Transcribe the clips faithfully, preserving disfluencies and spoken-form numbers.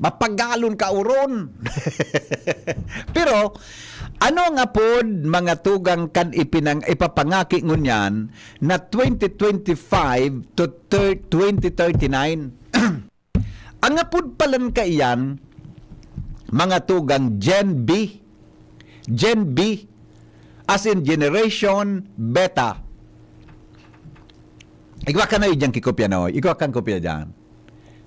Mapagalon ka oron. Pero, ano nga pod, mga tugang, kan ipinang-, ipapangaki ngunyan na twenty twenty-five to thir-, twenty thirty-nine? Ang apod palan kaiyan, mga tugang, Gen B. Gen B, as in Generation Beta. Igwa ka na yung dyan kikopya na, oy. Igwa kang kopya dyan.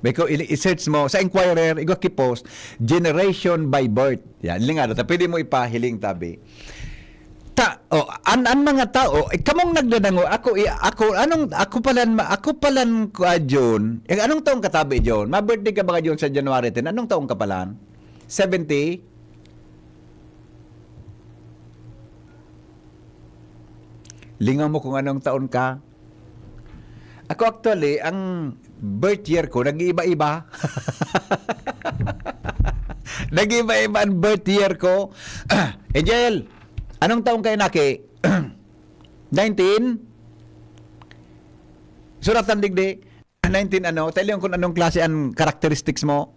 Beko, i-, i-search mo sa Inquirer, igwa ki-post, Generation by Birth. Yan, linga, ta pwede mo ipahiling tabi. Ta, oh, an, an mga tao, eh, kamong nagdadangog, ako, i-, ako, anong, ako palan, ma-, ako palan ko, ah, June. Eh, anong taong ka tabi, June? Ma-birthday ka ba ka, June, sa January ten? Anong taong ka palan? Seventy? Lingaw mo kung anong taon ka. Ako actually, ang birth year ko, nag-iiba-iba. Nag-iiba-iba ang birth year ko. Angel, anong taon kayo, Naki? Nineteen? Suratan digdi. Nineteen ano? Talion kung anong klase ang characteristics mo.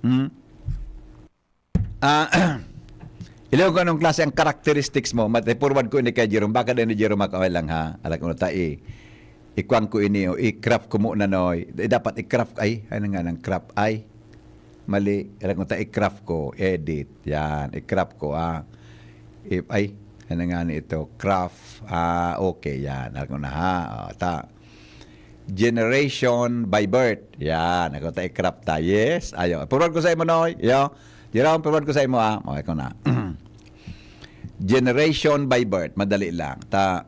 Hmm? Ah, ilo ko anong klase ang characteristics mo. Mate, forward ko ini kay Jerome. Baka din ni Jerome, makaaway lang, ha? Alak mo ta, i-, ikuan ko ini, o i-crop ko muna, no? Eh, dapat i-crop, ay, ano nga nang crop, ay? Mali. Alak mo ta, i-crop ko, edit. Yan, i-crop ko, ah. I-, ay, ano nga ni ito? Crop. Ah, okay, yan. Alak mo na, ha? O, ta. Generation by birth. Yan. Ako ta, i-crop ta. Yes. Ayo. Forward ko sa imo, Noy. Yo. Jerome, forward ko sa imo, ah. Okay ko na. Generation by birth. Madali lang. Ta,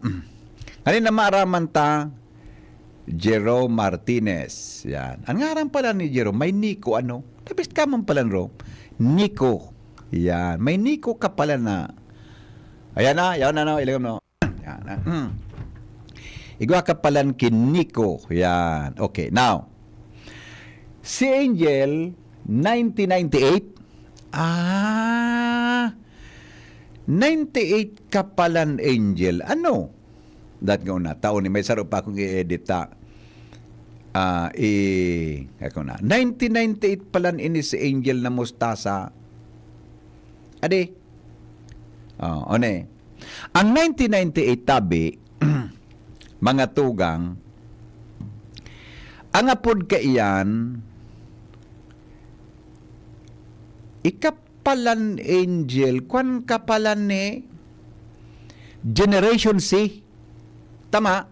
kanina maaraman ta, Jerome Martinez. Yan. Ang ngaran pala ni Jerome, may Nico, ano? Tapos ka man pala, Ro. Nico. Yan. May Nico ka pala na. Ayan na. Yan na, no? Ilagay mo. Yan, ah, igwa ka palan ki Nico. Yan. Okay, now, si Angel, nineteen ninety-eight. Ah, ninety-eight ka palan, Angel. Ano? Dat nga una, taon ni may saro pa akong i-edit, ta. Ah, i-, ako na. Nineteen ninety-eight palan ini si Angel na mustasa. Adi? Oh, one. Ang nineteen ninety-eight tabi, mga tugang, ang apod kaiyan, ikapalan, Angel, kwan kapalan ni Generation C. Tama?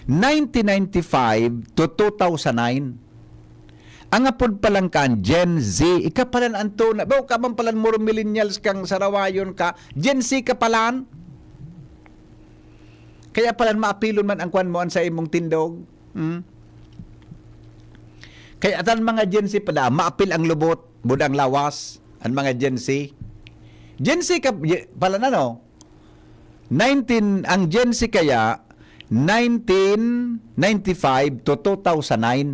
Nineteen ninety-five to two thousand nine. Ang apod palan kan Gen Z, ikapalan anto na, ba, ka man palan more millennials kang sarawayon ka, Gen Z ka palan. Kaya palan maapilon man ang kwan mo, an sa imong tindog. Hmm? Kaya atan mga Gen Z pala, maapil ang lubot, budang lawas, ang mga Gen Z. Gen Z ka, ye-, palan ano? Nineteen, ang Gen Z kaya, nineteen ninety-five to two thousand nine.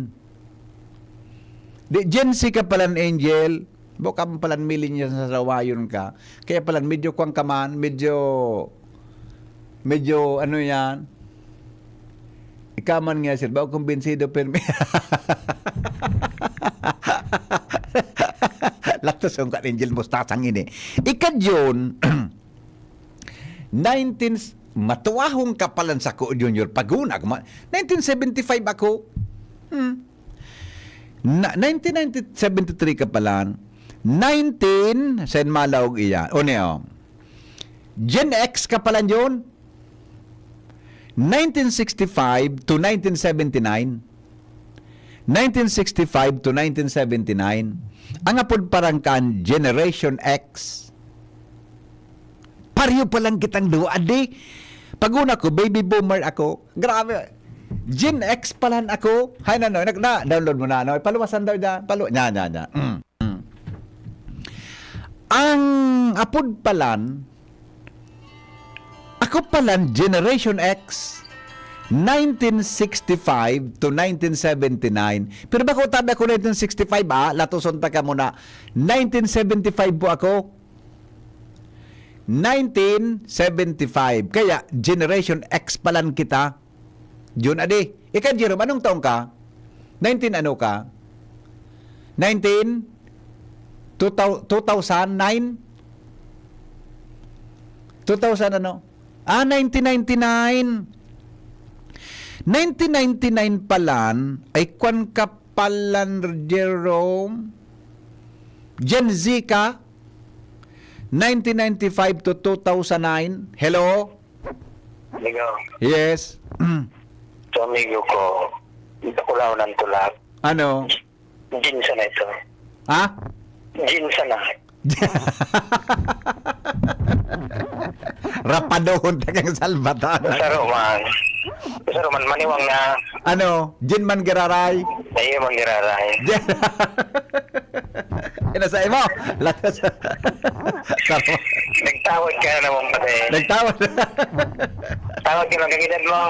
Di, Gen Z ka palan, Angel. Bo ka palan millennial sa sarawayon ka. Kaya palan, medyo kwang ka man, medyo, medyo, ano yan, ikaw man nga, sir, ba kumbinsido, permi. Laktos yung ka, Angel, mustasang ini. Ika, June, nineteen, matuwahong kapalan sa ko, Junior, paguna, kuma-, nineteen seventy-five ako. Hmm. Na, nineteen seventy-three kapalan, nineteen, sen malaog iya. O niyo, Gen X kapalan yun. Nineteen sixty-five to nineteen seventy-nine. Nineteen sixty-five to nineteen seventy-nine. Ang apod parang kan Generation X. Pareho pa lang kitang duwa, adi. Pag una ko, baby boomer ako. Grabe. Gen X palan ako. Hay na, no? Nag-, na, download mo na, no? Paluwasan daw dyan. Palu-, nya, nya, nya. Mm, mm. Ang apod palan, ako palan, Generation X, nineteen sixty-five to nineteen seventy-nine. Pero bako tabi ako nineteen sixty-five, ah, latuson ta ka muna. Nineteen seventy-five po ako. Nineteen seventy-five. Kaya, Generation X palan kita. Jun, adi. Ika, Jerome, anong taon ka? Nineteen ano ka? Nineteen? Two thou-, two thousand nine? Two thousand ano? Ah, nineteen ninety-nine. Nineteen ninety-nine palan, ay kwan ka palan, Jerome? Gen Z ka? Nineteen ninety-five to two thousand nine? Hello? Amigo, Yes. sa amigo ko, hindi ko lang ang tulad. Ano? Ginsa na ito. Ha? Ginsa na. Rapadohon ta kang salbatan. Saro man. Saro man, maniwang na. Ano? Gin man giraray. Ayaw man giraray. Inasay mo. Latas. Saro. Nagtawag ka na naman pati. Nagtawag. Tawag ka lang kang edad mo.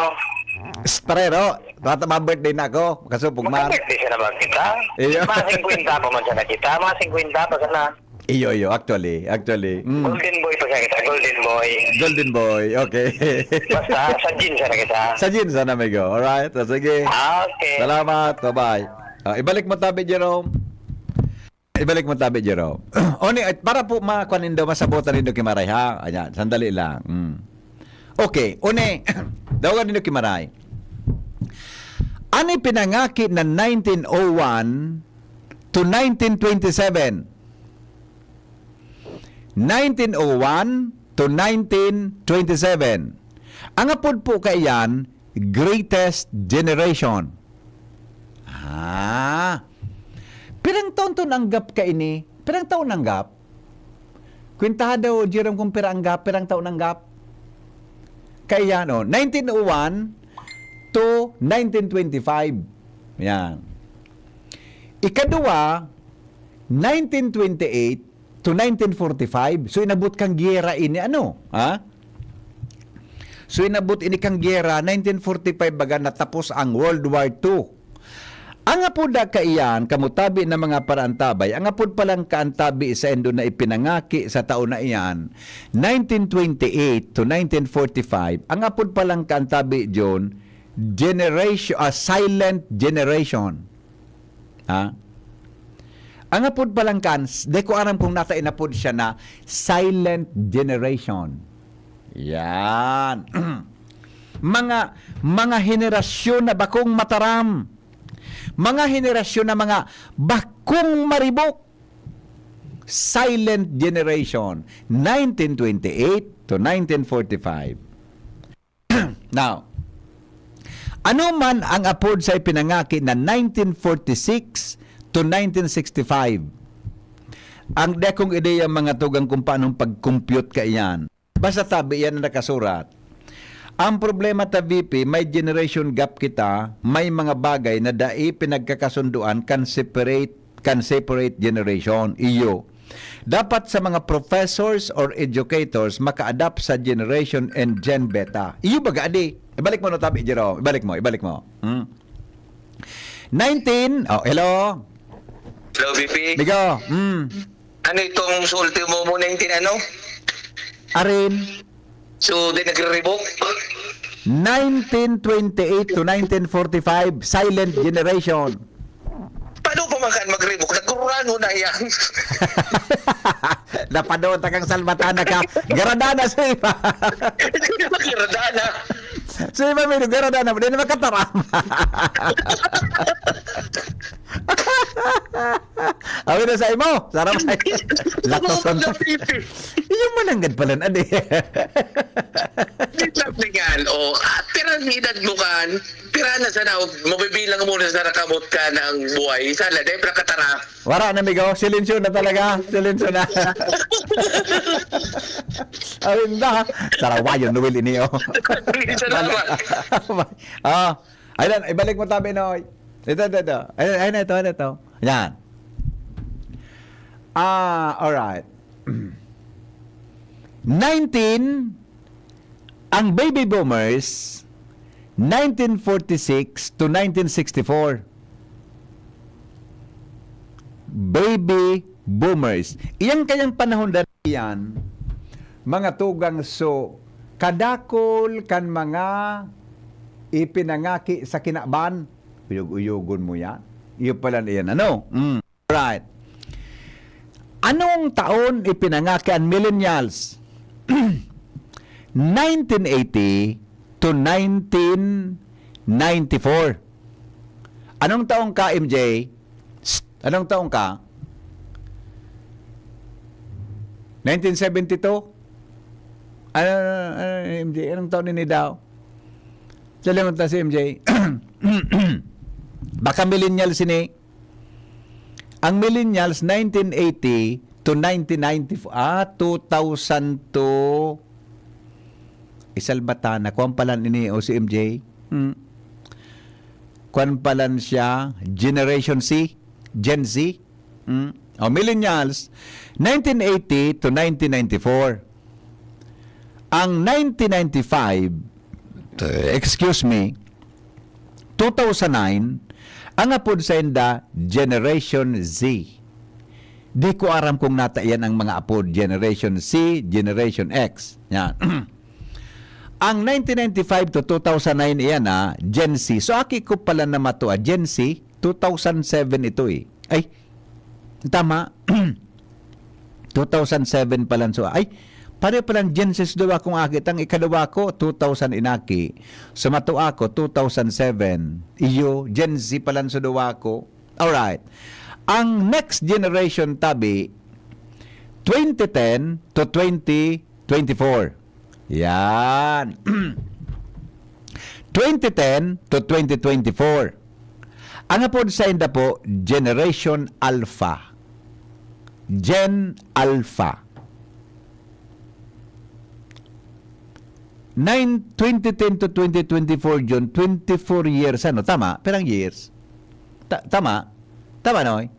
Strero. Tata ma-birthday na ako. Kasupog man. Mag-birthday siya naman kita. Iyo. Mga singkwenta pa man siya na kita. Mga singkwenta pa sana. Iyo, iyo. Actually, actually. Mm. Golden boy pa siya kita. Golden boy. Golden boy. Okay. Basta, sa Ginsa na kita. Sa Ginsa na, amigo. Alright. O, sige. Ah, okay. Salamat. Bye-bye. Ah, ibalik mo tabi, Jerome. Ibalik mo tabi, Jerome. Oni, at para po makuha nindo, masabotan nindo kimaray, ha? Ayan, sandali lang. Mm. Okay, uni, dawagan nindo kimaray. Ani pinangaki na nineteen oh one to nineteen twenty-seven. Nineteen oh one to nineteen twenty-seven. Ang apod po kaiyan, Greatest Generation. Ah. Pirang taon to nanggap ka ini? Pirang taon nanggap? Kwentaha daw, Jerome, kung pira ang gap, pirang taon ang gap? Kaya, no, nineteen oh one to nineteen twenty-five. Yan. Ikaduwa, nineteen twenty-eight to nineteen forty-five. So, inabot kang giyera ini, ano? Ha? So, inabot ini kang giyera, nineteen forty-five baga natapos ang World War Two. Ang apod na kaiyan, kamutabi na mga paraantabay, ang apod palang kaantabi saindo na ipinangaki sa taon na iyan, nineteen twenty-eight to nineteen forty-five, ang apod palang kaantabi, John, generation, ah, silent generation. Ha? Ang apod palang kan, s-, di ko aram kung nata inapod siya na silent generation. Yan. Mga, mga henerasyon na bakong mataram. Mga henerasyon na mga bakong maribok. Silent generation, nineteen twenty-eight to nineteen forty-five. Now, ano man ang apod sa ipinangaki na nineteen forty-six to nineteen sixty-five? Ang dakong ideya, mga tugang, kung paanong pag-compute kaiyan. Basta tabi, iyan ang nakasurat. Ang problema ta, V P, may generation gap kita, may mga bagay na dai pinagkakasunduan kan separate, kan separate generation. Iyo. Dapat sa mga professors or educators, maka-adapt sa generation and Gen Beta. Iyo baga, adi. Ibalik mo no, tabi, Jerome. Ibalik mo, ibalik mo. Hmm. Nineteen, oh, hello? Hello, V P. Bigo, hmm. Ano itong sa ultimo mo, nineteen ano? Arin, So, di nagre-revoke? nineteen twenty-eight to nineteen forty-five, silent generation. Paano pa man kan mag-revoke? Nagkururano na yan. Napadota kang salbatana ka. Garadana sa iba. Hindi na makiradana. Sa iba, may garadana. Hindi na makataram. Awi na sa imo. Sarap sa iyo. Latoson. Iyo mananggad pala na di. Hindi lang na yan. O, ah, pira ang edad mo kan? Pira na sana, mabibilang mo na sana kamot ka ng buhay. Sana, dahil pira katara. Wara na, migo. Silensyo na talaga. Silensyo na. Awin na. Sarawayon, Noel, ini, oh. Salamat. Ah, ayun, ibalik mo tabi, Noy. Ito, ito, ito. Ayun, ayun, ito, ayun, ito. Yan. Ah, alright. Nineteen, ang baby boomers, nineteen forty-six to nineteen sixty-four. Baby boomers. Iyang kayang panahon na yan, mga tugang, so, kadakol kan mga ipinangaki sa kinaban. Uyog-uyogon mo yan. Iyo pala na yan. Ano? Mm. Alright. Anong taon ipinangaki an millennials? Nineteen eighty to nineteen ninety-four. Anong taon ka, M J? Psst, anong taon ka? Nineteen seventy-two? Ano, ano, ano, M J? Anong taon ini daw? Salangot na si M J. Baka millennial sini. Ang millennials, nineteen eighty to nineteen ninety-four, ah, two thousand two. Isalbatana, kuwan pa lang ini, o si M J. Hmm. Kuwan pa lang siya, Generation C, Gen Z. Hmm. O, millennials, nineteen eighty to nineteen ninety-four. Ang nineteen ninety-five, excuse me, two thousand nine, ang apod sainda, Generation Z. Di ko aram kung nata iyan ang mga apod, Generation C, Generation X. Yan. Ang nineteen ninety-five to two thousand nine iyan, ah, Gen Z. So, aki ko pala na matua, Gen Z, two thousand seven ito eh. Ay, tama. Two thousand seven pa lang. So, ay, pare pa lang Gen Z daw akong aki. Ang ikaduwa ko, two thousand inaki. So, matua ko, two thousand seven. Iyo, Gen Z pa lang sa duwa ko. Alright. Ang next generation, tabi, twenty ten to twenty twenty-four. Yan. Twenty ten to twenty twenty-four. Ang apod sainda po, Generation Alpha. Gen Alpha. Nine, twenty ten to twenty twenty-four, Jun, twenty-four years, ano? Tama? Pirang years? Ta-, tama? Tama, no?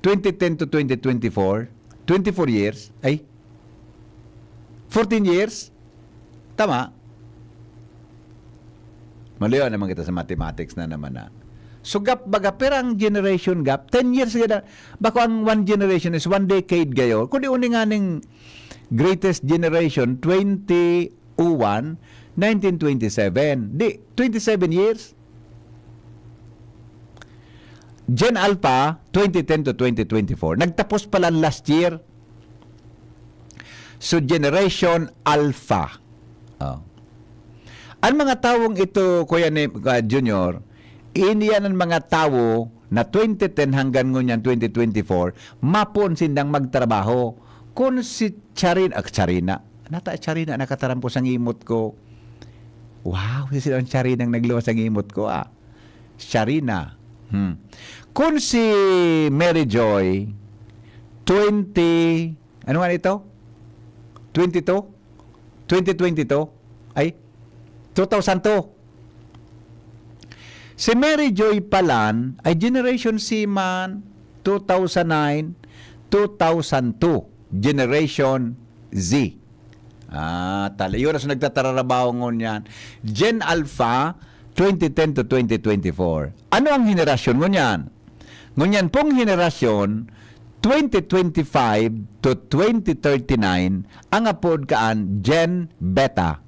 Twenty ten to twenty twenty-four, twenty-four years? Ay? Fourteen years? Tama? Maluya naman kita sa mathematics na naman na. So, gap baga, pirang generation gap? Ten years gada. Bako ang one generation is one decade gayo. Kundi uni nga ning greatest generation, twenty oh one, nineteen twenty-seven. Di, twenty-seven years. Gen Alpha, twenty ten to twenty twenty-four. Nagtapos pala last year. So, Generation Alpha. Oh. Ang mga tawong ito, Kuya Ne-, ah, Junior, ini yan ang mga tawo na twenty ten hanggang ngunyan twenty twenty-four, mapoon sindang magtrabaho. Kun si Charin-, ah, Charina, nata Charina, nakataram ko sa ngimot ko. Wow, si silang Charina ang nagluwas sa ngimot ko, ah. Charina. Hmm. Kun si Mary Joy, twenty, ano nga ito? Twenty-two? Twenty twenty-two? Ay, two thousand two. Si Mary Joy Palan ay Generation C man, two thousand nine, two thousand two, Generation Z. Ah, tala. Yun ang nagtatararabaho ngunyan. Gen Alpha, twenty ten to twenty twenty-four. Ano ang henerasyon ngunyan? Ngunyan pong henerasyon, twenty twenty-five to twenty thirty-nine, ang apod kaan Gen Beta.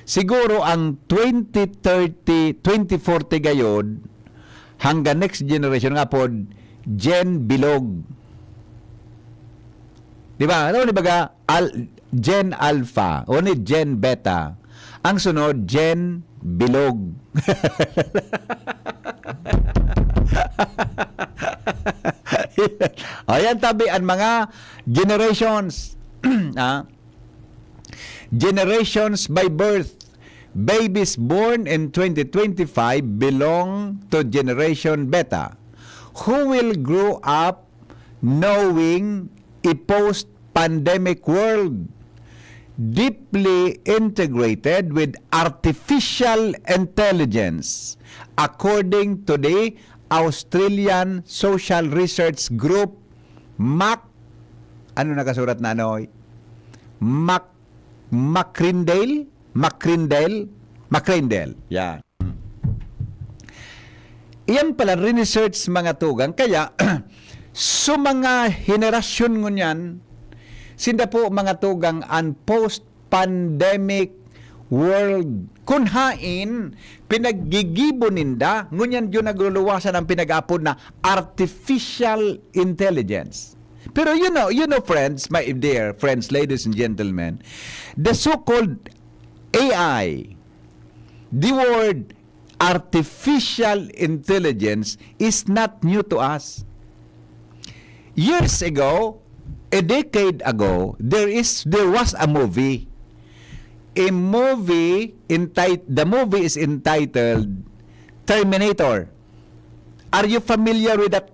Siguro ang twenty thirty, twenty forty gayod, hanggang next generation nga pod, Gen Bilog. Di ba? Ano ni baga? Al-, Gen Alpha. O ni Gen Beta. Ang sunod, Gen Bilog. Ayan, tabi, ang mga generations. Ah, generations by birth. Babies born in twenty twenty-five belong to Generation Beta, who will grow up knowing a post-pandemic world deeply integrated with artificial intelligence, according to the Australian Social Research Group, Mac, ano nakasurat na, ano? Mac McCrindale? McCrindale? McCrindale. Yan. Iyan pala, research, mga tugang. Kaya, sa mga henerasyon ngunyan, sinda po, mga tugang, ang post-pandemic world, kun haen pinaggigibo ninda, ngunyan yun nagluluwasan ang pinag-aapod na artificial intelligence. Pero you know, you know, friends, my dear friends, ladies and gentlemen, the so-called A I, the word artificial intelligence is not new to us. Years ago, a decade ago, there is there was a movie. A movie entitled, the movie is entitled Terminator. Are you familiar with that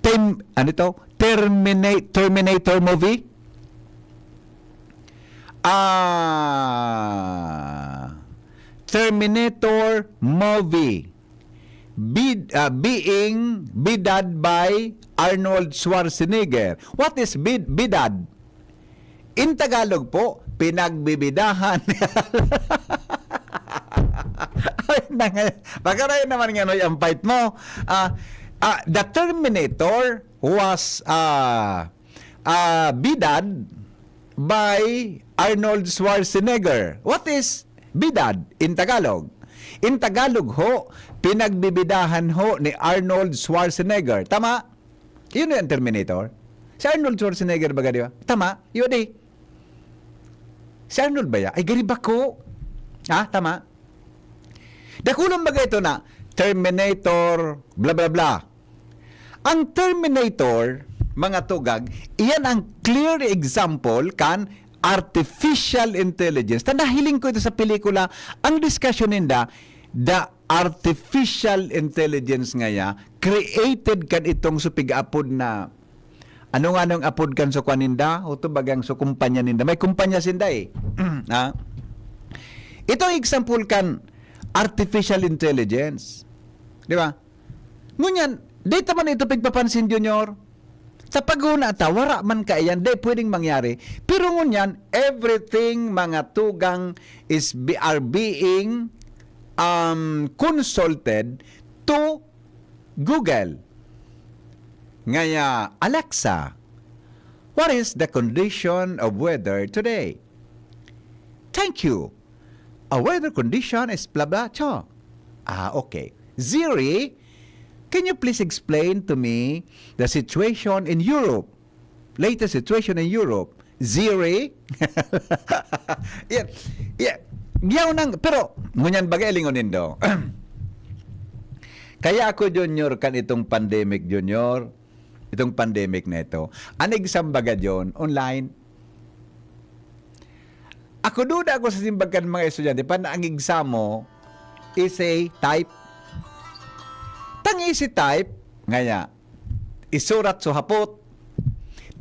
term, ano to? Terminate, Terminator movie? Ah, Terminator movie. Bid, ah, being bidad by Arnold Schwarzenegger. What is bid, bidad? In Tagalog po, pinagbibidahan. Ay, nangay-, pagkaray naman nga, Noy, ang fight mo. Ah, ah, the Terminator was, ah, ah, bidad by Arnold Schwarzenegger. What is bidad in Tagalog? In Tagalog ho, pinagbibidahan ho ni Arnold Schwarzenegger. Tama? Yun yung Terminator. Si Arnold Schwarzenegger baga, di ba? Tama? Yun eh. Si Arnold ba ya? Ay, gari bako. Ah, tama. Dakulang bagay ito na Terminator, bla bla bla. Ang Terminator, mga tugag, iyan ang clear example kan artificial intelligence. Ta nahiling ko ito sa pelikula, ang discussion ninda, the artificial intelligence ngaya, created kan itong supig apod na, ano nga nung apod kan so kwan ninda? O to bagang so kumpanya ninda. May kumpanya sinda eh. Ha? Ito ang example kan artificial intelligence. Di ba? Ngunyan, di ta man ito pigpapansin, Junior. Sa paghuna ta, wara man kaiyan, di pwedeng mangyari. Pero ngunyan, everything, mga tugang, is be, are being, um, consulted to Google. Ngaya, "Alexa, what is the condition of weather today?" "Thank you. A weather condition is blah blah cho." "Ah, okay. Siri, can you please explain to me the situation in Europe? Latest situation in Europe." Siri? Yeah. Yeah. Yaw nang, pero, ngunyan baga, lingon nindo. Kaya ako, Junior, kan itong pandemic, Junior, itong pandemic na ito, ang exam baga, John, online. Ako, duda ako sa simbag kan mga estudyante, pa na ang exam mo, essay, type. Tang essay type, ngaya, isurat so hapot.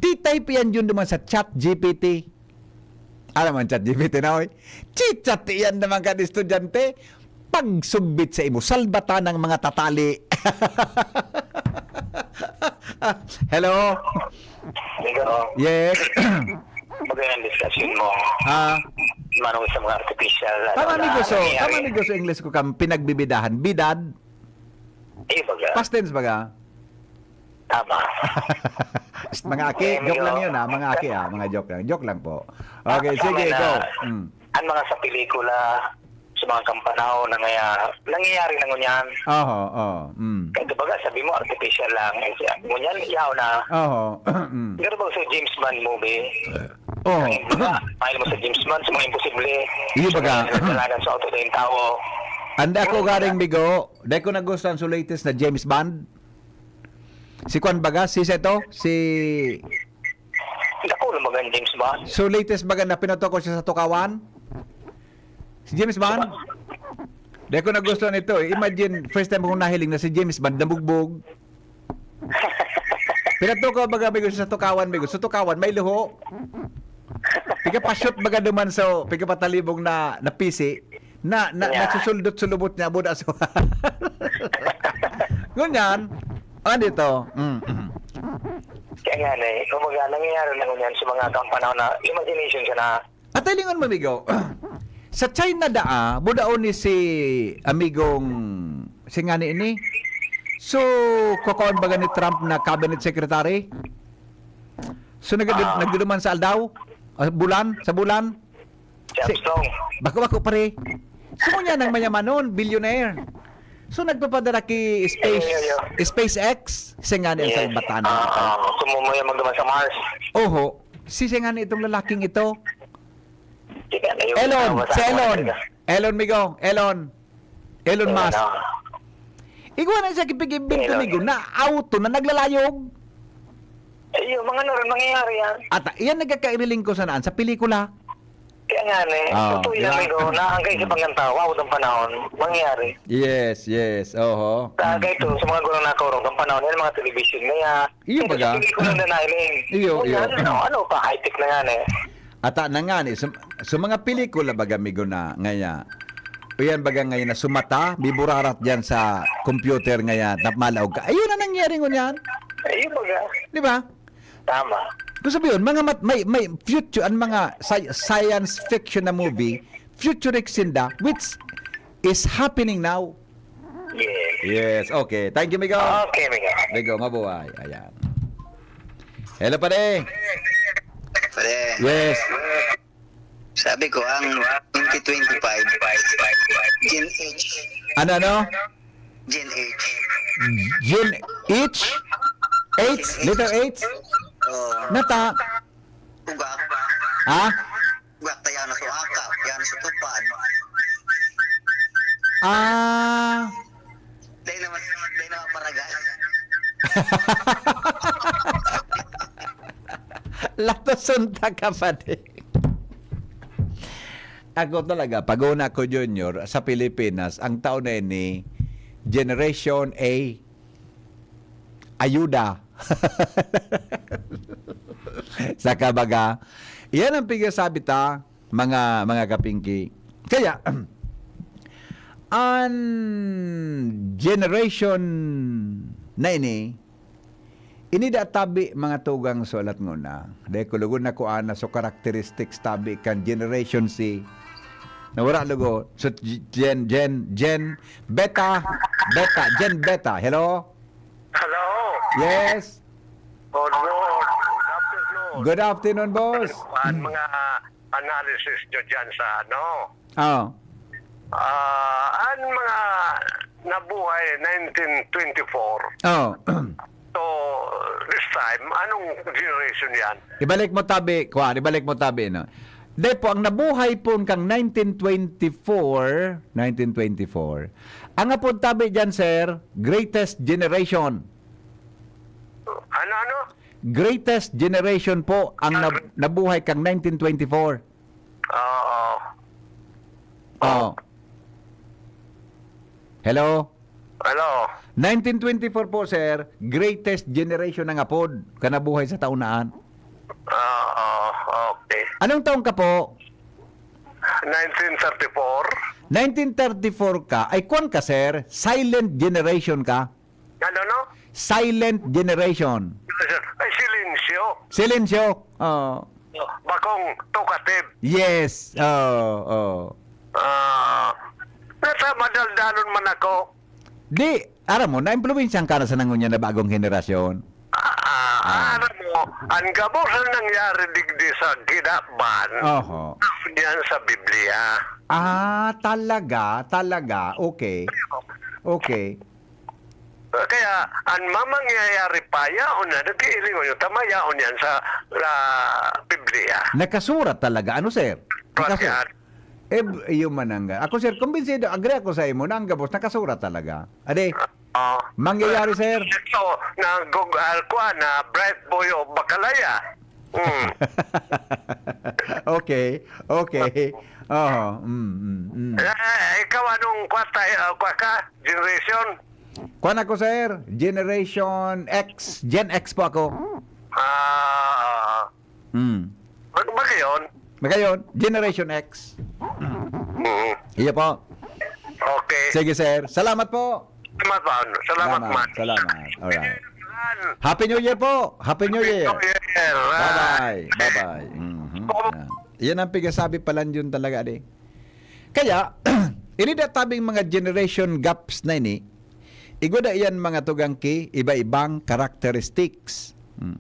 Ti-type yan yun naman sa Chat G P T. Alam mo ang Chat G P T na, oy? Chi-chat yan naman kan estudyante. Pagsugbit sa imo, salbatan ng mga tatali. Hello? Ikaw, Yes. Magandang discussion mo. Ah. Manong sa mga artificial. Ano, Tama ni na, gusto. Tama nangyayari. ni gusto English ko kang pinagbibidahan. Bidad. Ay, baga. Past tense baga. Tama. Mga aki, Kaya joke lang yun, ah. Mga aki, ah. Mga joke lang. Joke lang po. Okay, Tama sige, na. go. Mm. Ang mga sa pelikula, sa mga kampanaw na ngaya, nangyayari na ngunyan. Oho, oh. Mm. Kaya baga, sabi mo, artificial lang. Eh, siya, ngunyan, yaw na. Oho. Mm. Pero ba sa James Bond movie, Oh. Ay, baga, mahal mo sa James Bond, sa mga imposible. Iyo baga. Sa mga nagdalagan sa auto na yung tao. Anda ko garing bigo, dahil ko nagustuhan sa latest na James Bond. Si Kwan baga, si Seto, si... Dako na baga ang James Bond. So latest baga na pinatuko siya sa Tukawan? Si James Bond? Dahil ko nagustuhan ito eh. Imagine, first time kong nahiling na si James Bond nabugbog. Pinatukaw baga, amigo, sa Tukawan, amigo. Sa Tukawan, may luho. Piga pa-shoot baga duman sa, piga patalibong na, na pisi. Na, na, Yeah. nasusuldot-sulubot niya, buda so. Ngunyan, ano ito? Mm, mm. Kaya nga na eh, kumbaga, nangyayari na ngunyan sa mga kampanaw na imagination siya na At ay lingon, mamigo. Sa China daa, budaon ni si amigong, si ngani ini. So, kukuan baga ni Trump na cabinet secretary? So, nag- Ah. nagduduman sa aldaw? Ah, bulan? Sa bulan? Si Armstrong. Bako-bako, pare. Sumo niya nang mayamanon, billionaire. So, nagpapadara ki space, Iyo, iyo, iyo. SpaceX, siya nga ni ang Yes. salbatan. Ah, ah, sumo mo yung magduman sa Mars. Oho. Si siya nga ni itong lalaking ito. Sige, na yung Elon, tama sa si ako, Elon. Elon Migo, Elon. Elon Ayan, Musk. ah. Igwa na siya kipig-invento, Elon. Migo, na auto na naglalayog. Eh, yung mga naroon, mangyayari yan. At iyan nagkakairiling ko sa naan, sa pelikula. Kaya nga, eh, Ah, totoo yan, diba? Migo, na ang kaisa pang tawa, ang panahon, mangyayari. Yes, yes, oho. Sa Mm. kaito, sa mga gurang nakurong, ang panahon, yan, mga television na yan. Iyo Pero baga. sa pelikula na nailing. Iyo, Oh, iyo. yan, ano, ano pa, high-tech na yan, eh. Ata na nga ni, sa, sa mga pelikula baga, Migo, na ngaya. O yan baga ngayon na sumata, biburarat dyan sa computer ngaya, na malaog ka. Ayun na nangyari ngunyan. Ayun baga. Di ba? Tama. Kung sabi yun, mga mat-, may, may future, ang mga sci-, science fiction na movie, futuristic sinda, which is happening now. Yes. Yes, okay. Thank you, Migo. Okay, Migo. Migo, mabuhay. Ayan. Hello, pare. Pare. Yes. Sabi ko, ang twenty twenty-five, Gen H. Ano, ano? Gen H. Gen H? H? Letter H? Oh. Nata? Ugak. Ha? Ugak, tayo na sa akap, yan sa tupad. Ah. Dahil naman, dahil naman paragal. Latoson ta, kapatid. Ako talaga, pag una ko, Junior, sa Pilipinas, ang tao na ini, Generation A, ayuda. Saka baga, iyan ang pigsasabi ta, mga, mga kapingki. Kaya, an generation na ini, ini da tabi mga tugang sulat nguna. Dahil kulugon na ko ana so characteristics tabi kan Generation C. Nawara lugo. So, Gen, Gen, Gen, Beta, Beta, Gen Beta. Hello? Hello? Yes? Good, good afternoon. Good afternoon, boss. Ang mga analysis nyo dyan sa ano? Oh. Ah, ang mga nabuhay nineteen twenty-four. Oh. So, this time, anong generation yan? Ibalik mo tabi, kuwan, ibalik mo tabi, no? Dai po, ang nabuhay po kang nineteen twenty-four, nineteen twenty-four, ang apod tabi dyan, sir, greatest generation. Ano, ano? Greatest generation po ang nab-, nabuhay kang nineteen twenty-four. Oo. Oh. Hello? Hello? Nineteen twenty-four po, sir, greatest generation ang apod kanabuhay sa taon na an. Oo, okay. Anong taon ka po? Nineteen thirty-four. Nineteen thirty-four ka, ay kwan ka, sir, silent generation ka. Ano, no? Silent generation. Ay, silencio. Silencio. Oo. Bakong talkative. Yes. Oo, oo. Ah, nasa madaldalon man ako. Di, aram mo, naimpluwensyahan ka na sa nangunyan na bagong henerasyon. Ah, Ah. aram mo, ang gabos na nangyari digdi sa Ginaban, Oho. yan sa Biblia. Ah, talaga, talaga. Okay. Okay. Kaya, ang mamangyayari pa, yaon na, nag-iilingon yung tama, yaon yan sa, sa Biblia. Nakasurat talaga, ano, sir? Surat Nakasu-, yan. eh, b-, iyo man ang ga-, ako, sir, kumbinsido, agree ako sa imo na ang gabos, nakasurat talaga. Ade, Ah. mangyayari, sir. Ito, na gug-, ah, kuwan, na bright boy of Bakalaya. Mm. Okay, okay. Oo, mm, mm, mm. Eh, ikaw, anong kuwan tayo, ah, kuwan ka? Generation? Kuwan ako, sir. Generation X. Gen X po ako. Ah, Mm. mag-, magayon? Magayon, Generation X. Mm. Iyo po. Okay. Sige, sir. Salamat po. Salamat, man. Salamat, Salamat, man. salamat. Alright. Yan. Happy New Year po. Happy New Year. Happy New Year. Bye-bye. Bye-bye. Mhm. Yan. Yan ang pigasabi pala yun talaga, di. Kaya, ini da tabing mga generation gaps na ini, igwa da iyan mga tugang ki, iba-ibang characteristics. Hmm.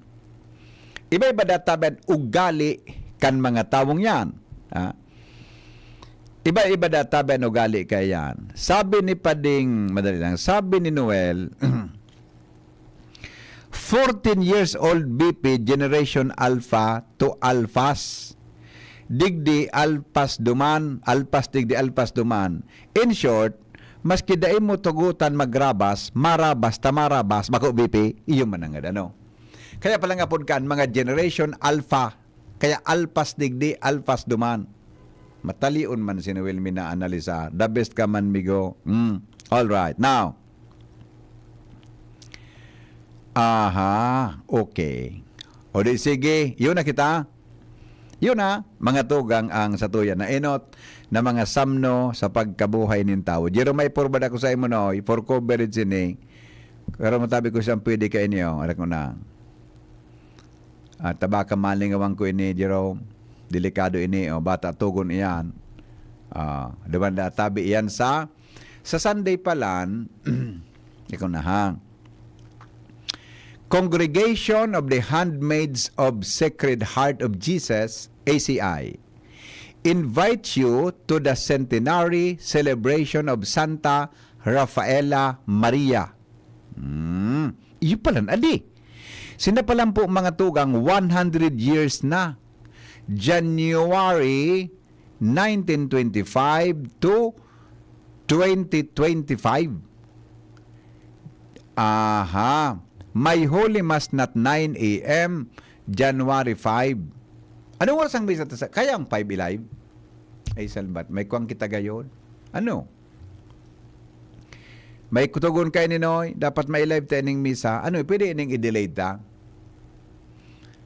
Iba-iba da tabi an ugali kan mga tawong yan. Ah. Iba-iba da tabi an ugali kaiyan. Sabi ni Pading, madali lang, sabi ni Noel, fourteen years old B P, generation alpha to alphas. Digdi alpas duman, alpas digdi alpas duman. In short, maski dai mo tugotan magrabas, marabas ta marabas, bako B P, iyo man nanggad ano. Kaya pala nga pod kan mga generation alpha, kaya alpas digdi, alpas duman. Matalion man si Noel Mina Analisa. The best ka man, migo. Mm. All right. Now, aha, okay. O di sige, yun na kita. Yun na, mga tugang ang satuya na enot na mga samno sa pagkabuhay nin tawo. Jerome, may purba ako sa imo, no? For coverage ini. Pero matabi ko siyang pwede ka inyo. Alam ko na. At tabaka malingawan ko ini, Jerome. Delikado ini, o, bata tugon iyan. Ah, duman da tabi iyan sa, sa Sunday pa lang, ikaw na ha. Congregation of the Handmaids of Sacred Heart of Jesus, A C I, invites you to the centenary celebration of Santa Rafaela Maria. Hmm, iyo palan, adi. Sinda palan po, mga tugang, one hundred years na. January nineteen twenty-five to twenty twenty-five. Aha. May Holy Mass na nine A M, January five. Anong oras ang misa ta sa, kaya ang five i-live? Ay, salbat. May kuwang kita gayon. Ano? May kutogon kayo ni Noy, dapat ma-live ta ining misa. Ano, pwede ining i-delay ta?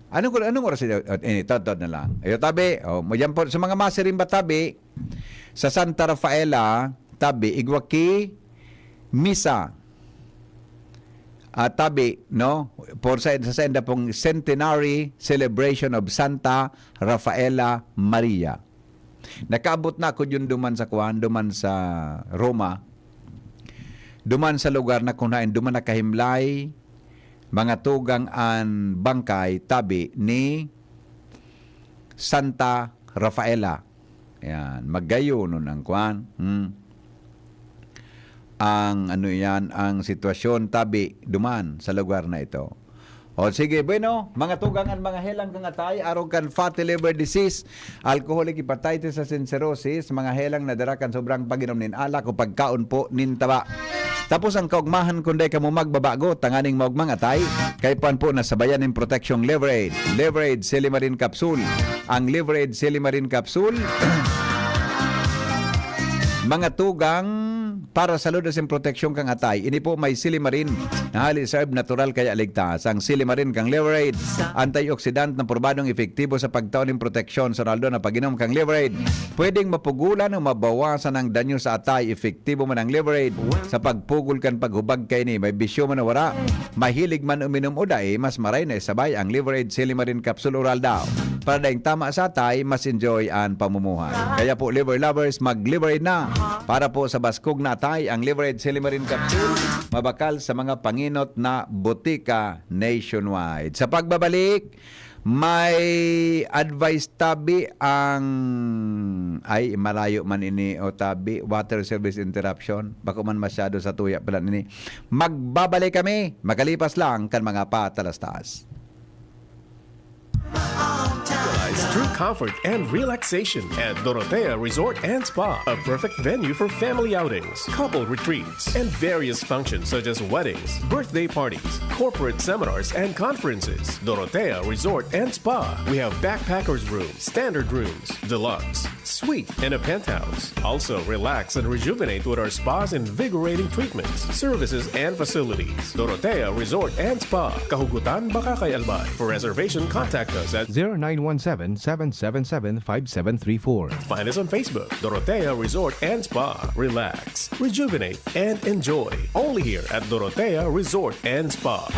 Anong, anong oras ito? At ini, tawad na lang. Ayo, tabi. O, mo dyan po, sa mga masiring ba, tabi? Sa Santa Rafaela, tabi, igwa ki misa. At tabi, no? For sa, sa, sa enda pong centenary celebration of Santa Rafaela Maria. Nakaabot na ako yun duman sa kuwan, duman sa Roma. Duman sa lugar na kunain, duman nakahimlay, mga tugang an bangkay, tabi ni Santa Rafaela. Ayan, magayo nun ang kuwan. Hmm. Ang ano yan, ang sitwasyon, tabi, duman sa lugar na ito. O sige, bueno, mga tugang an mga helang kang atay, arog kan fatty liver disease, alcoholic hepatitis asin cirrhosis, mga helang na dara kan sobrang pag-inom nin alak o pagkaon po nin taba. Tapos ang kaugmahan, kun dai kamo magbabago, tanganing maugmang atay, kaipuhan po na sabayan nin proteksyong Liver Aid. Liver Aid Silimarin Capsule. Ang Liver Aid Silimarin Capsule, mga tugang para sa salud asin proteksyon kang atay. Ini po may silimarin na hali sa herb natural kaya ligtas. Ang silimarin kang Liver Aid, antioxidant na probadong epektibo sa pagtao nin proteksyon sa aldaw na pag-inom kang Liver Aid. Pwedeng mapugulan o mabawasan ang danyo sa atay. Epektibo man ang Liver Aid sa pagpugol kan paghubag kaini. May bisyo man o wara, mahilig man uminom o dai, mas maray na isabay ang Liver Aid Silimarin Capsule Oral daw. Para daing tama sa atay, mas enjoy an pamumuhay. Kaya po, liver lovers, mag-Liver Aid na. Para po sa baskog na atay, ang Liver Aid Silimarin Capsule, mabakal sa mga pangenot na botika nationwide. Sa pagbabalik, may advice tabi ang, ay, malayo man ini, o tabi, water service interruption. Bako man masyado sa tuya pala nini. Magbabalik kami, makalipas lang kan mga patalastas. Realize true comfort and relaxation at Dorotea Resort and Spa, a perfect venue for family outings, couple retreats, and various functions such as weddings, birthday parties, corporate seminars, and conferences. Dorotea Resort and Spa. We have backpackers room, standard rooms, deluxe, suite, and a penthouse. Also, relax and rejuvenate with our spa's invigorating treatments, services, and facilities. Dorotea Resort and Spa, Kahugutan, Bacacay, Albay. For reservation, contact us at zero nine one seven, seven seven seven, five seven three four. Find us on Facebook, Dorotea Resort and Spa. Relax, rejuvenate, and enjoy. Only here at Dorotea Resort and Spa.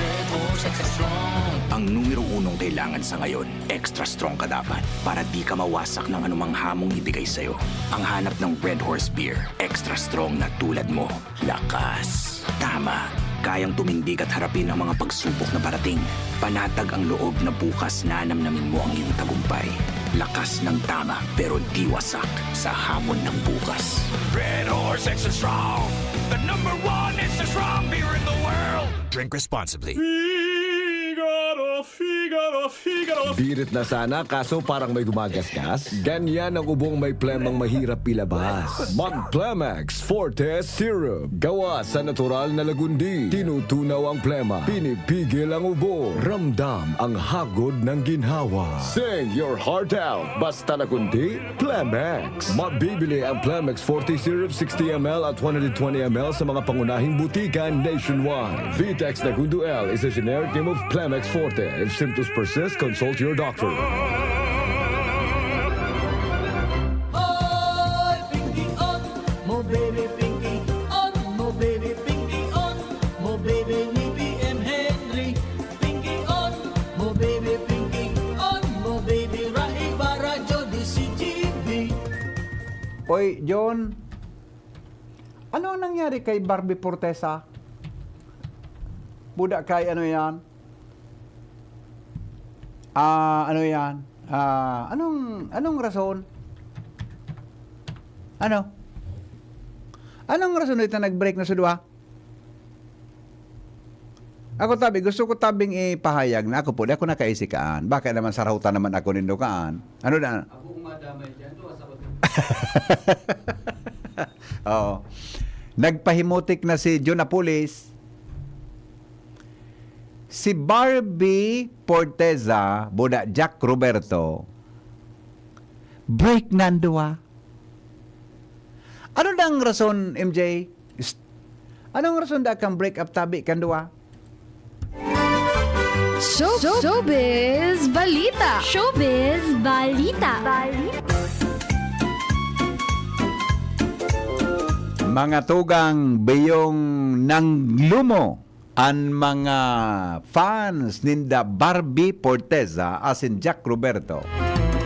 Ang numero unong kailangan sa ngayon, extra strong ka dapat para di ka mawasak ng anumang hamong ibigay sa'yo. Ang hanap ng Red Horse Beer, extra strong na tulad mo. Lakas. Tama. Kayang tumindig at harapin ang mga pagsubok na parating. Panatag ang loob na bukas nanamnamin mo ang iyong tagumpay. Lakas ng tama, pero di wasak sa hamon ng bukas. Red Horse Extra Strong, the number one extra strong beer in the world. Drink responsibly. Figaro, Figaro, Figaro. Birit na sana, kaso parang may gumagasgas. Ganyan ang ubong may plemang mahirap ilabas. Mag Plemex Forte Syrup. Gawa sa natural na lagundi. Tinutunaw ang plema. Pinipigil ang ubo. Ramdam ang hagod ng ginhawa. Sing your heart out. Basta lagundi, Plemex. Mabibili ang Plemex Forte Syrup sixty M L at one hundred twenty M L sa mga pangunahing butika nationwide. Vitex Nagundo L is a generic name of Plemex Forte. If symptoms persist, consult your doctor. Oy, Pinky On, mo baby Pinky On, mo baby Pinky On, mo baby ni B M Henry. Pinky On, mo baby Pinky On, mo baby Rai Barajo di si G B. Oy, John, ano ang nangyari kay Barbie Fortesa? Buda kay ano yan? Ah, ano yan? Ah, anong, anong rason? Ano? Anong rason ito nag-break na sa duwa? Ako tabi, gusto ko tabing ipahayag na ako po, di ako nakaisikaan. Baka naman sarahutan naman ako nindo kaan. Ano na? Ako kung madamay dyan, to, asa ko Oo. Nagpahimutik na si John Apulis. Si Barbie Forteza, buda Jack Roberto, break na ang duwa. Ano na ang rason, M J? Anong rason da kang break up tabi kan duwa? Show, showbiz balita. Showbiz balita. Mga tugang, biyong nanglumo an mga fans ninda Barbie Forteza asin Jack Roberto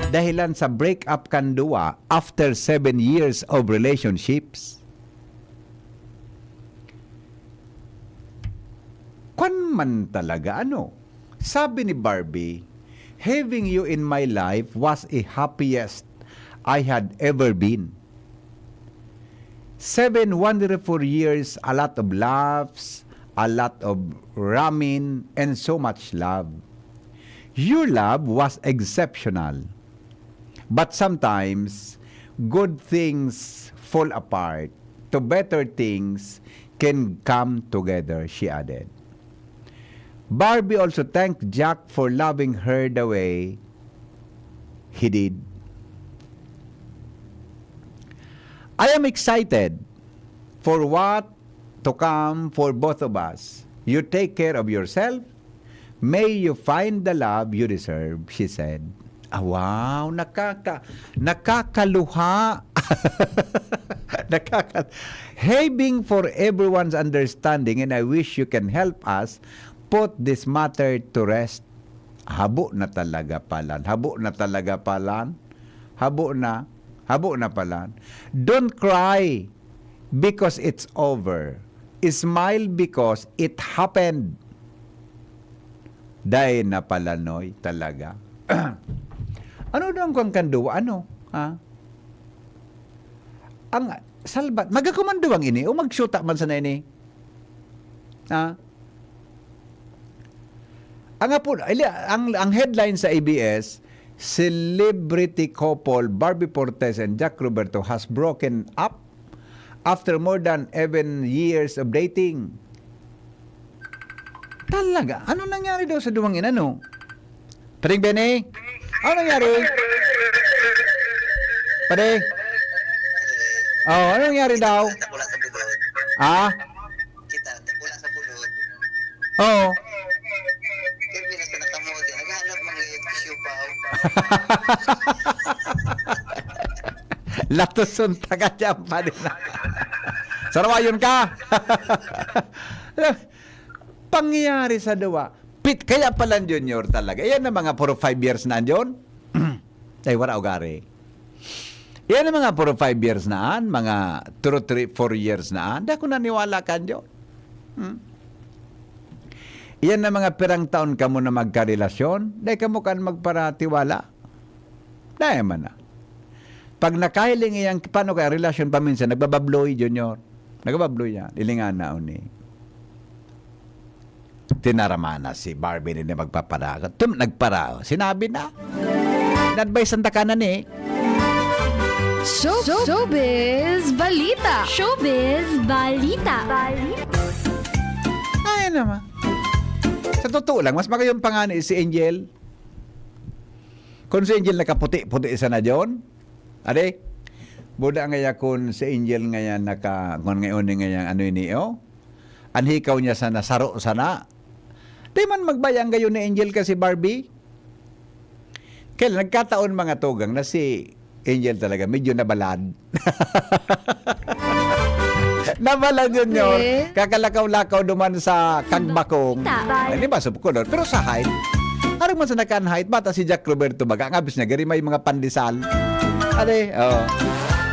dahilan sa break up kan duwa after seven years of relationships. Kwan man talaga, ano? Sabi ni Barbie, "Having you in my life was a happiest I had ever been. Seven wonderful years, a lot of laughs, a lot of ramen, and so much love. Your love was exceptional. But sometimes, good things fall apart to better things can come together," she added. Barbie also thanked Jack for loving her the way he did. "I am excited for what to come for both of us. You take care of yourself. May you find the love you deserve," she said. Ah, wow, nakaka-, nakakaluha. Nakaka-, "Having for everyone's understanding, and I wish you can help us put this matter to rest." Habo na talaga palan. Habo na talaga palan. Habo na. Habo na palan. "Don't cry because it's over. Smile because it happened." Dai na palanoy talaga. Ano daw ang kwan kan duwa? Ano? Ha? Ang salbat, magakuman duwang ini o magsyuta man sana ini? Ha? Ang apo, ili-, ang, ang headline sa A B S, "Celebrity couple Barbie Fortes and Jack Roberto has broken up after more than eleven years of dating." Talaga? Ano nangyari daw sa duwang inano? Pading Benny? Ano nangyari? Pade? Oh, ano nangyari daw? Ah? Kita, wala sa bulod. Oo. Kaya pinasa na kamote, naghahanap mga issue pa. Latuson ta ka dyan, padi na. Sarawayon ka. Pangyayari sa duwa. Pit, kaya pala, Junior, talaga. Yan ang mga puro five years na, John. Ay, wala ugari. Yan ang mga puro five years na an, mga two, three, four years na an. Di ako naniwala kan Diyo. Hmm? Yan ang mga pirang taon kamo na magkarelasyon, dai kamo kan magparatiwala. Dai man na. Pag nakahiling iyang, paano kaya relasyon pa minsan, nagbababloy, Junior. Nagbababloy yan. Ilingan na, uni. Tinaraman na si Barbie rin na magpaparagot. Tum, nagpara, sinabi na. In-advise ang takanan eh. Show, showbiz balita. Showbiz balita. Ay naman. Sa totoo lang, mas magayong pangani si Angel. Kung si Angel nakaputi-puti sana, John. Ade, buda ngaya kun si Angel ngaya naka, kun ngayon ni ngaya ano ini, oh? An hikaw niya sana, saro sana. Di man magbayang gayon ni Angel kasi Barbie. Kaya nagkataon mga tugang na si Angel talaga, medyo nabalad. Nabalad yun yun. Okay. Kakalakaw-lakaw duman sa kagbakong. Tama. Ay, di ba, subkulon? Pero sa height, arang man sa nakan height, bata si Jack Roberto baga, ang abis niya, gari may mga pandesal. Ade, oh.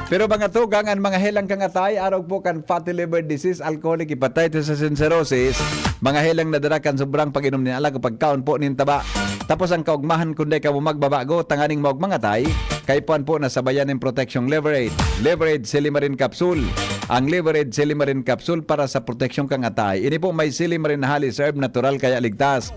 Pero mga tugang, ang mga helang kangatay, arog po kan fatty liver disease, alcoholic hepatitis, and cirrhosis, mga helang nadara kan sobrang pag-inom nin alak o pagkaon po nin taba. Tapos ang kaugmahan, kung di ka mo magbabago, tanganing maog mangatay, kaipuhan po na sabayan nin proteksyong Liver Aid. Liver Aid Silimarin Capsule. Ang Liver Aid Silimarin Capsule para sa proteksyong kangatay. Ini po may silimarin na halis herb, natural kaya ligtas.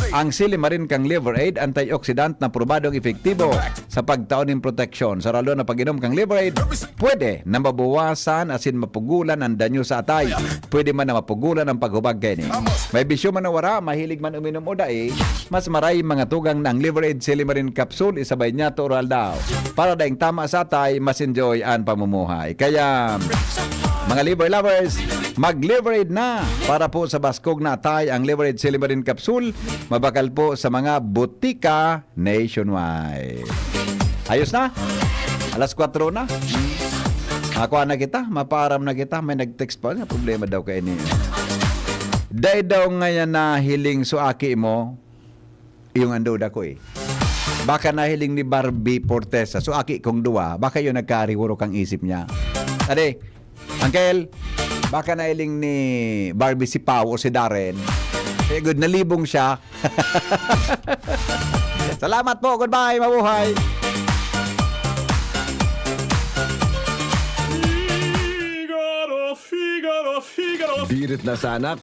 Ang silimarin kang Liver Aid, antioxidant na probadong epektibo sa pagtao nin proteksyon. Sa ralo na pag-inom kang Liver Aid, pwede na mabawasan asin mapugulan ang danyo sa atay. Pwede man na mapugulan ang paghubag kaini. May bisyo man o wara, mahilig man uminom o dai, mas maray mga tugang na ang Liver Aid Silimarin Capsule, isabay niya to oral daw. Para daing tama sa atay, mas enjoy ang pamumuhay. Kaya, mga liver lovers, mag-Liver Aid na! Para po sa baskog na atay, ang Liver Aid Silimarin Capsule, mabakal po sa mga butika nationwide. Ayos na? Alas kwatro na. Ako na kita, mapaaram na kita. May nag-text pa niya, problema daw kayo niya. Dai daw ngayon na hiling so aki mo, yung ang duda ko eh. Baka nahiling ni Barbie Fortesa, so aki kong duwa, baka yun nagkariwuro kang isip niya. Ade, Uncle, baka nahiling ni Barbie si Pau o si Darren. Eh, good, nalibong siya. Salamat po, goodbye, mabuhay. Figaro, Figaro, Figaro. Birit na sana